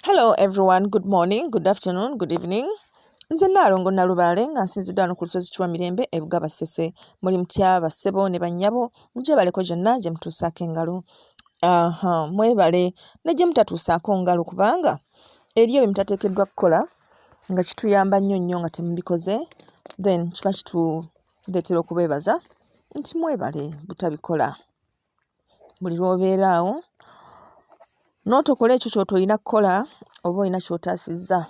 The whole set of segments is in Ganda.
Hello everyone, good morning, good afternoon, good evening. Nze Nnaalongo Nalubaale nga nsinziddwa wano ku lusozi Kiwamirembe e Bugaba Ssese. Muli mutya bassebo ne bannyabo, mugyebaleko gyonna gye mutuusaako engalo. Aha, mwebale ne gye mutatuusaako ngalo kubanga eriyo bye mutateekeddwa kukola nga kituyamba nnyo nnyo nga temubikoze then kiba kituleetera okubeebaza nti mwebale butabikola. Buli lw'obeera awo n'otokola ekyo ky'otolina kukola oba olina ky'otaasizza.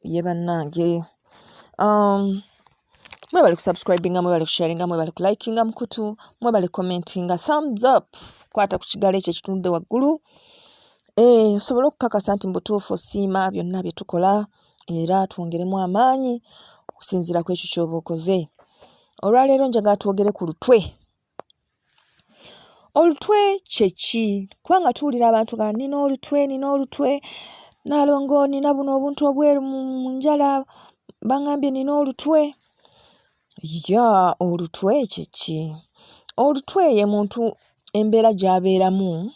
Ye bannange. Mwebale kusubscribinga, mwebale kusharinga, mwebale kulikinga mukutu, mwebale commentinga, thumbs up, kwata ku kigalo ekyo ekitunudde waggulu eh, osobole okukakasa nti mu butuufu osiima byonna bye tukola era twongeremu amaanyi okusinziira ku ekyo ky'oba okoze. Olwaleero njagala twogere ku lutwe. Olutwe kye ki? Kubanga tuwulira abantu nga nina olutwe, nina olutwe, Nnaalongo nina buno obuntu obweru mu njala, bangambye nina olutwe. Yeah, olutwe kye ki? Olutwe ye muntu embeera gy'abeeramu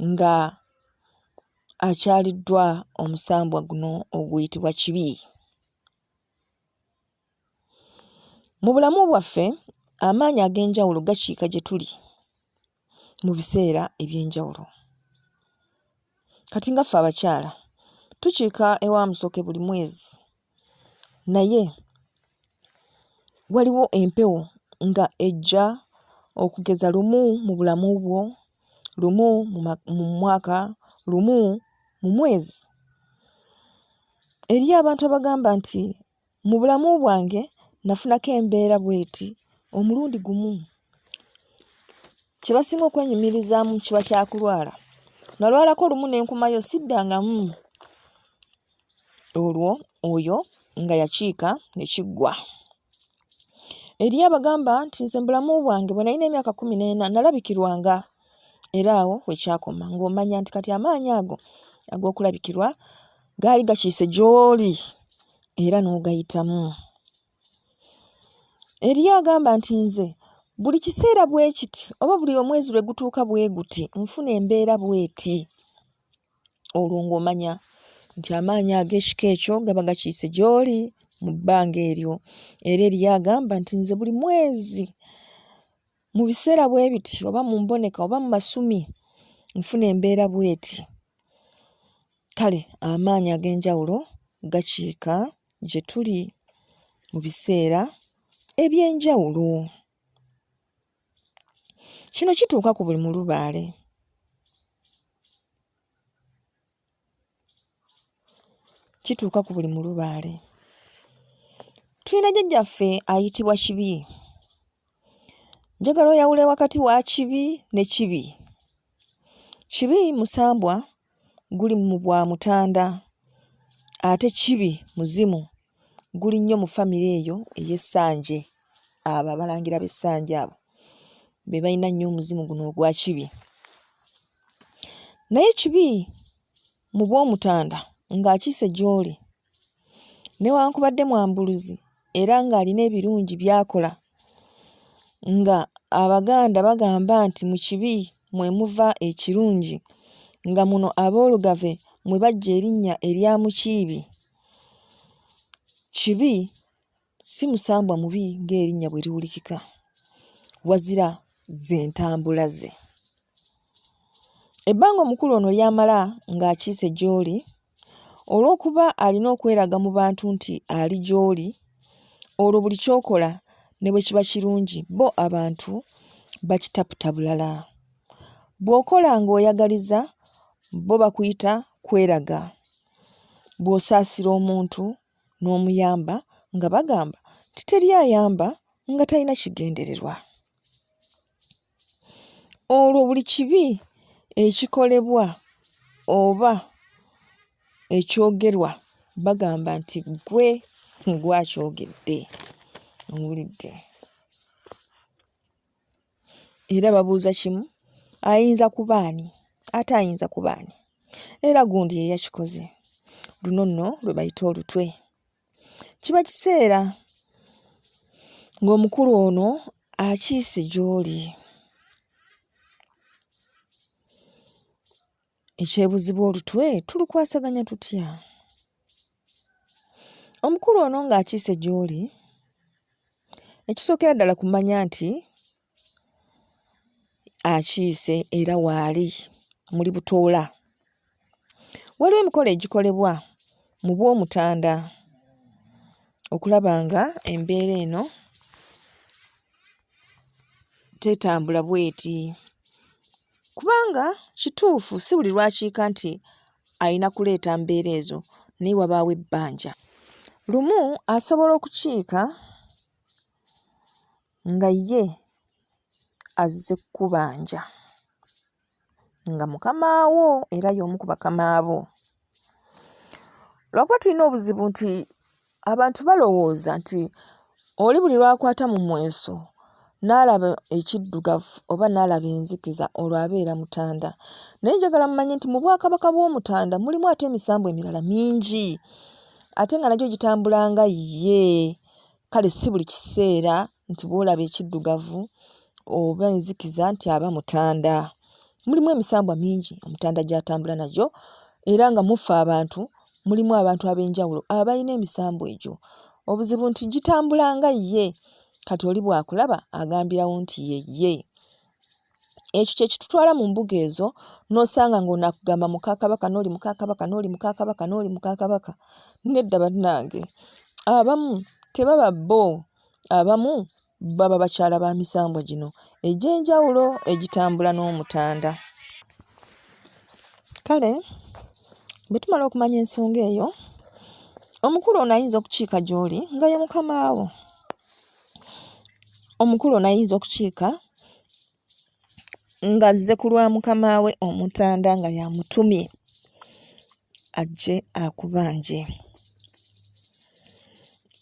nga akyaliddwa omusambwa guno oguyitibwa kibi. Mu bulamu bwaffe amaanyi ag'enjawulo gakiika gye tuli mu biseera eby'enjawulo. Kati nga ffe abakyala tukiika ewa Musoke buli mwezi naye waliwo empewo nga ejja okugeza lumu mu bulamu bwo, lumu mu mwaka, lumu mu mwezi. Eriyo abantu abagamba nti mu bulamu bwange nafunako embeera bw'eti omulundi gumu. Kye basinga okwenyumirizaamu kiba kya kulwala. Nalwalako lumu ne nkomayo siddangamu. Olwo oyo nga yakiika ne kiggwa. Eriyo abagamba nti nze mu bulamu bwange bwe nalina emyaka 14 nalabikirwanga era awo we kyakoma ng'omanya nti kati amaanyi ago ag'okulabikirwa gaali gakiise gy'oli era n'ogayitamu. Eriyo agamba nti nze buli kiseera bwe kiti oba buli omwezi lwe gutuuka bwe guti nfuna embeera bw'eti. Olwo ng'omanya nti amaanyi ag'ekika ekyo gaba gakiise gy'oli mu bbanga eryo. Era eriyo agamba nti nze buli mwezi mu biseera bwe biti oba mu mboneka oba mu masumi nfuna embeera bw'eti. Kale amaanyi ag'enjawulo gakiika gye tuli mu biseera eby'enjawulo. Kino kituuka ku buli mulubaale. Kituuka ku buli mulubaale. Tulina jjajjaffe ayitibwa Kibi. Njagala oyawule wakati wa kibi ne kibi. Kibi musambwa guli mu bwa mutanda ate kibi muzimu guli nnyo mu famire eyo ey'Essanje. Abo abalangira b'Essanje abo be balina nnyo omuzimu guno ogwa kibi. Naye kibi mu bw'omutanda ng'akiise gy'oli newankubadde mwambuluzi era ng'alina ebirungi by'akola nga Abaganda bagamba nti mu kibi mwe muva ekirungi nga muno Aboolugave mwe baggya erinnya erya Mukiibi. Kibi si musambwa mubi ng'erinnya bwe liwulikika wazira ze ntambula ze. Ebbanga omukulu ono ly'amala ng'akiise gy'oli, olw'okuba alina okweraga mu bantu nti ali gy'oli, olwo buli ky'okola ne bwe kiba kirungi bo abantu bakitaputa bulala. Bw'okola ng'oyagaliza bo bakuyita kweraga, bw'osaasira omuntu n'omuyamba nga bagamba nti teri ayamba nga talina kigendererwa. Olwo buli kibi ekikolebwa oba ekyogerwa bagamba nti ggwe ggwe akyogedde. Owulidde? Era babuuza kimu, ayinza kuba ani? Ate ayinza kuba ani? Era gundi ye yakikoze. Luno nno lwe bayita olutwe. Kiba kiseera ng'omukulu ono akiise gy'oli. Ekyebuzibwa olutwe tulukwasaganya tutya? Omukulu ono ng'akiise gy'oli, ekisookera ddala kumanya nti akiise era waali muli butoola. Waliwo emikolo egikolebwa mu bw'Omutanda okulaba nga embeera eno tetambula bw'eti kubanga kituufu si buli lw'akiika nti alina kuleeta mbeera ezo naye wabaawo ebbanja. Lumu asobola okukiika nga ye azze kukubanja nga mukama wo era y'omu ku bakama bo. Lwakuba tulina obuzibu nti abantu balowooza nti oli buli lw'akwata mu mweso n'alaba ekiddugavu oba n'alaba enzikiza olwo abeera mutanda. Naye njagala mumanye nti mu bwakabaka bw'Omutanda mulimu ate emisambwa emirala mingi ate nga nagyo gitambula nga ye. Kale si buli kiseera nti bw'olaba ekiddugavu oba enzikiza nti aba mutanda. Mulimu emisambwa mingi omutanda gy'atambula nagyo era nga mu ffe abantu mulimu abantu ab'enjawulo abalina emisambwa egyo. Obuzibu nti gitambula nga ye, kati oli bw'akulaba agambirawo nti ye ye. Ekyo kye kitutwala mu mbuga ezo n'osanga ng'ono akugamba muka Kabaka n'oli muka Kabaka n'oli muka Kabaka n'oli muka Kabaka. Nedda bannange, abamu tebaba bo, abamu baba bakyala ba misambwa gino egy'enjawulo egitambula n'Omutanda. Kale bwe tumala okumanya ensonga eyo, omukulu ono ayinza okukiika gy'oli nga ye mukama wo. Omukulu ono ayinza okukiika ng'azze ku lwa mukama we Omutanda nga y'amutumye ajje akubanje.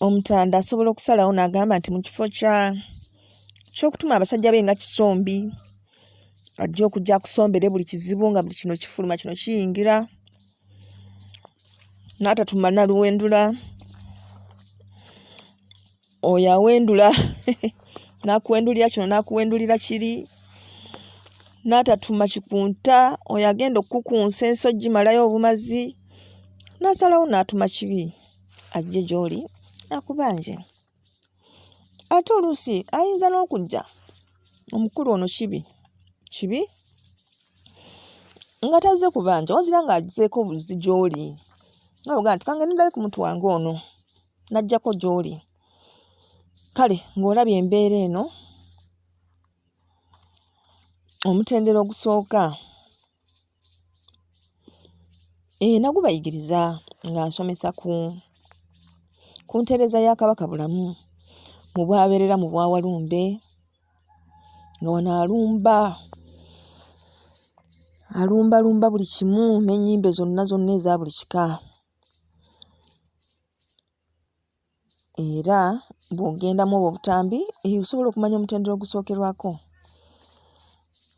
Omutanda asobola okusalawo n'agamba nti mu kifo kya ky'okutuma abasajja be nga Kisombi ajja okujja akusombere buli kizibu nga buli kino kifuluma kino kiyingira n'atatuma Naluwendula oyo awendula n'akuwendulira kino n'akuwendulira kiri n'atatuma kikunta oyo agenda okukukunsa ensi ogimalayo obumazi n'asalawo n'atuma kibi ajje gy'oli akubanje ate oluusi ayinza n'okujja omukulu ono kibi kibi nga tazze kubanja wazira ng'azzeeko buzzi gy'oli nga bw'ogamba nti kangende ndabe ku muntu wange ono n'ajjako gy'oli. Kale ng'olabye embeera eno, omutendera ogusooka ee nagubayigiriza nga nsomesa ku ku ntereeza ya Kabaka Bulamu mu bw'abeerera mu bwa Walumbe nga wano alumba alumbalumba buli kimu n'ennyimbe zonna zonna eza buli kika. Era bw'ogenda mu obwo obutambi eh, osobola okumanya omutendera ogusookerwako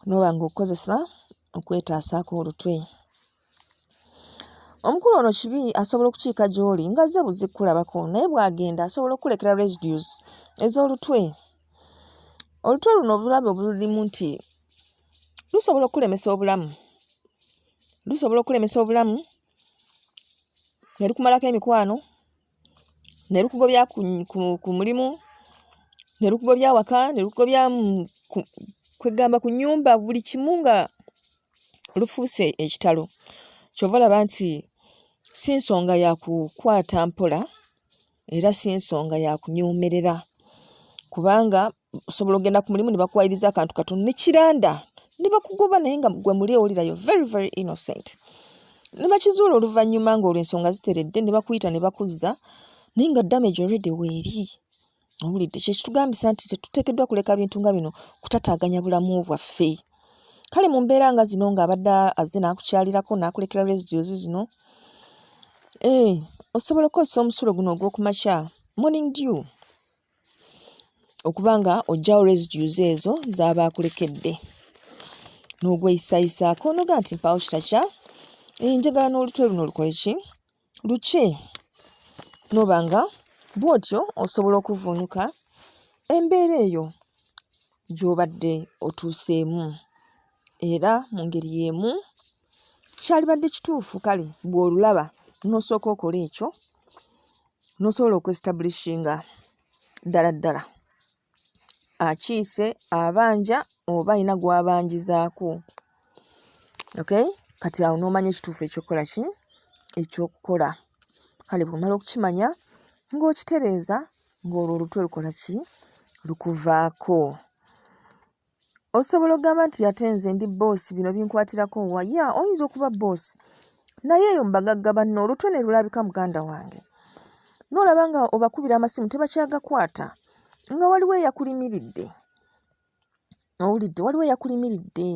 n'oba ng'okukozesa okwetaasaako olutwe. Omukulu ono kibi asobola okukiika gy'oli ng'azze buzzi kukulabako naye bw'agenda asobola okukulekera residues ez'olutwe. Olutwe luno obulabe obulimu nti lusobola okukulemesa obulamu, lusobola okukulemesa obulamu ne lukumalako emikwano, ne lukugobya ku, ku, ku mulimu, ne lukugobya awaka, ne lukugobya ku, kwegamba ku nnyumba buli kimu nga lufuuse ekitalo. Ky'ova olaba nti si nsonga ya kukwata mpola era si nsonga ya kunyoomerera kubanga osobola okugenda ku mulimu ne bakuwayiriza akantu katono ne kiranda ne bakugoba naye nga gwe muli owulira yo very very innocent ne bakizuula oluvannyuma ng'olwo ensonga ziteredde ne bakuyita ne bakuzza naye nga damage already weeri owulidde kye kitugambisa nti tetuteekeddwa kuleka bintu nga bino kutataaganya bulamu bwaffe kale mu mbeera nga zino ng'abadde azze n'akukyalirako n'akulekera residues zino ee eh, osobola okukozesa omusulo guno ogw'okumakya morning dew okuba nga oggyawo residues ezo z'aba akulekedde n'ogweyisayisaako noga nti mpaawo kitakya eh, njagala n'olutwe luno lukole ki lukye n'oba nga bw'otyo osobola okuvvuunuka embeera eyo gy'obadde otuuseemu era mu ngeri y'emu. Kyalibadde kituufu kale bw'olulaba n'osooka okola ekyo n'osobola okwesitabulishinga ddala ddala. Akiise abanja oba alina gw'abanjizaako. Okay? Kati awo n'omanya ekituufu eky'okukola ki? Eky'okukola. Kale bw'omala okukimanya ng'okitereeza ng'olwo olutwe lukola ki? Lukuvaako. Osobola okugamba nti ate nze ndi bboosi bino binkwatirako wa? Ya oyinza okuba bboosi naye eyo mu bagagga banno olutwe ne lulabika muganda wange. N'olaba nga obakubira amasimu tebakyagakwata nga waliwo eyakulimiridde. Owulidde waliwo eyakulimiridde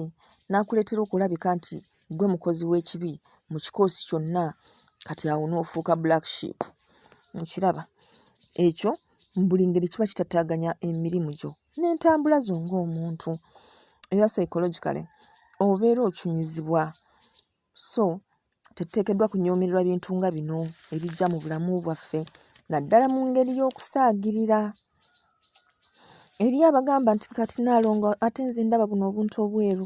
n'akuleetera okulabika nti ggwe mukozi w'ekibi mu kikoosi kyonna kati awo n'ofuuka black sheep. Okiraba? Ekyo mu buli ngeri kiba kitataaganya emirimu gyo n'entambula zo ng'omuntu era psychologically obeera ocunyizibwa. So tetuteekeddwa kunyoomererwa bintu nga bino ebijja mu bulamu bwaffe naddala mu ngeri y'okusaagirira. Eriyo abagamba nti kati Nnaalongo ate nze ndaba buno obuntu obweru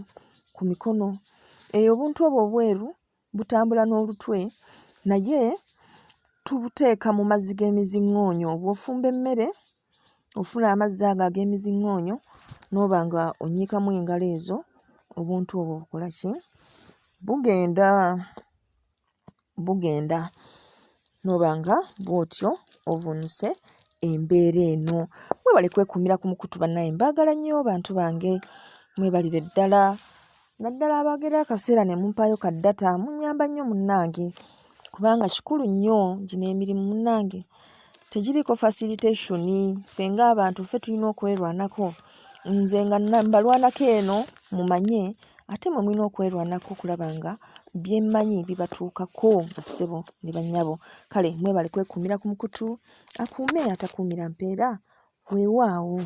ku mikono. Eeh obuntu obwo obweru butambula n'olutwe naye tubuteeka mu mazzi g'emiziŋŋoonyo. Bw'ofumba emmere ofuna amazzi ago ag'emiziŋŋoonyo n'oba nga onnyikamu engalo ezo, obuntu obwo bukola ki? Bugenda, bugenda n'oba nga bw'otyo ovvuunuse embeera eno. Mwebale kwekuumira ku mukutu bannaye mbaagala nnyo bantu bange mwebalire ddala naddala abaagera akaseera ne mumpaayo ka data munnyamba nnyo munnange kubanga kikulu nnyo gino emirimu munnange tegiriiko facilitation ffe ng'abantu ffe tulina okwerwanako nze nga mbalwanako eno mumanye ate mwe mulina okwerwanako okulaba nga bye mmanyi bibatuukako bassebo ne bannyabo kale mwebale kwekuumira ku mukutu akuume atakuumira mpeera weewaawo.